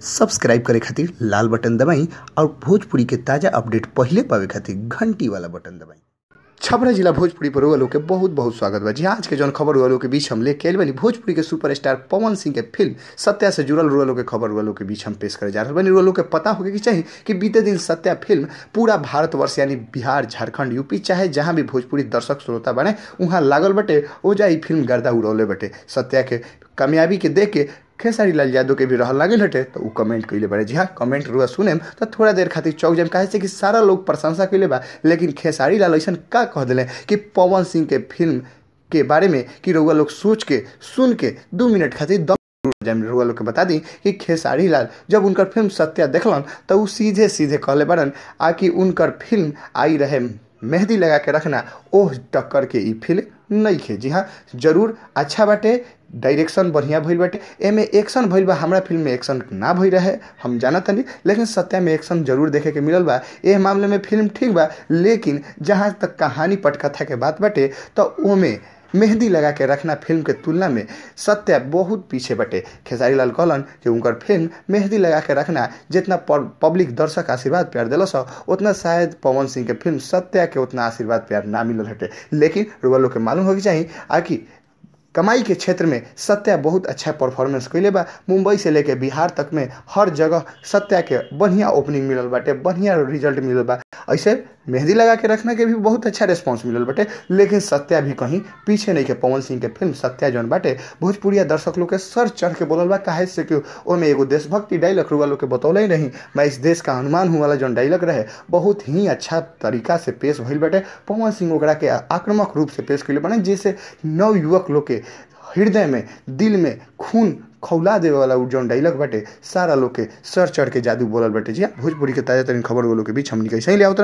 Subscribe करे खातिर लाल button दबाई और भोजपुरी के ताज़ा अपडेट पहिले पावे खातिर घंटी वाला बटन दबाई। छपरा जिला भोजपुरी पर लोग के बहुत बहुत स्वागत बा जी। आज के जौन खबर वालों के बीच हम लेके आइल बानी भोजपुरी के सुपरस्टार पवन सिंह के फिल्म सत्या से जुड़ल रुआ लोग के खबर वालों के बीच हम पेश करे जा रहल बानी। रुआ लोग के पता होके कि चाही कि बीते दिन सत्या फिल्म पूरा भारतवर्ष यानी बिहार, झारखंड, यूपी चाहे जहाँ भी भोजपुरी दर्शक श्रोता बने वहाँ लागल बटे ओ जा फिल्म गर्दा उड़ौले बटे। सत्या के कामयाबी के देख के खेसारी लाल यादव के भी रहल लागल हटे तो उ कमेंट कइले बारे। जी हाँ, कमेंट रुआ सुनेम तो थोड़ा देर खातिर चौक जाम, काहे से कि सारा लोग प्रशंसा कइले बा, लेकिन खेसारी लाल ऐसा का कह दिले कि पवन सिंह के फिल्म के बारे में कि रुआ लोग सोच के सुन के 2 मिनट खातिर दम जाम। रुआ लोग के बता दी कि खेसारी लाल जब उनकर फिल्म सत्या देखलन तो उ सीधे सीधे कहले बारन आ कि उनकर फिल्म आई रहे मेहंदी लगा के रखना, ओह टक्कर के ई फिल्म नहीं खे। जी हाँ, जरूर अच्छा बाटे, डायरेक्शन बढ़िया भइल बाटे, एमे एक्शन भइल बा। हमरा फिल्म में एक्शन ना भइल रहे हम जानत तनी, लेकिन सत्या में एक्शन जरूर देखे के मिलल बा। एह मामले में फिल्म ठीक बा, लेकिन जहाँ तक कहानी पटकथा के बात बाटे तो ओमे मेहंदी लगा के रखना फिल्म के तुलना में सत्या बहुत पीछे बटे। खेसारी लाल कहलन कि उनकर फिल्म मेहंदी लगा के रखना जितना पब्लिक दर्शक आशीर्वाद प्यार दिलस उतना शायद पवन सिंह के फिल्म सत्या के उतना आशीर्वाद प्यार ना मिलल हटे। लेकिन रुआ लोग के मालूम होके चाही आकि कमाई के क्षेत्र में सत्या बहुत अच्छा परफॉर्मेंस कैले बा। मुंबई से लेके बिहार तक में हर जगह सत्या के बढ़िया ओपनिंग मिलल बाटे, बढ़िया रिजल्ट मिलल बा। ऐसे मेहंदी लगा के रखना के भी बहुत अच्छा रिस्पॉन्स मिलल बाटे, लेकिन सत्या भी कहीं पीछे नहीं के। पवन सिंह के फिल्म सत्या जौन बाटे भोजपुरिया दर्शक लोग के सर चढ़ के बोलल बा, काहे से कि ओमे एगो देशभक्ति डायलॉग रुआ लोग के बतौले ही नहीं, मैं इस देश का हनुमान हूँ वाला जौन डायलॉग रहे बहुत ही अच्छा तरीका से पेश भइल बाटे। पवन सिंह ओकरा के आक्रामक रूप से पेश कैले बाने, जैसे नवयुवक लोग के हृदय में दिल में खून खौला देवे वाला उ जौन डायलॉग बाटे सारा लोग के सर चढ़ के जादू बोलल बाटे। जी भोजपुरी के ताजा तरीन खबर वो लोग के बीच हमनी कैसे ले आवत।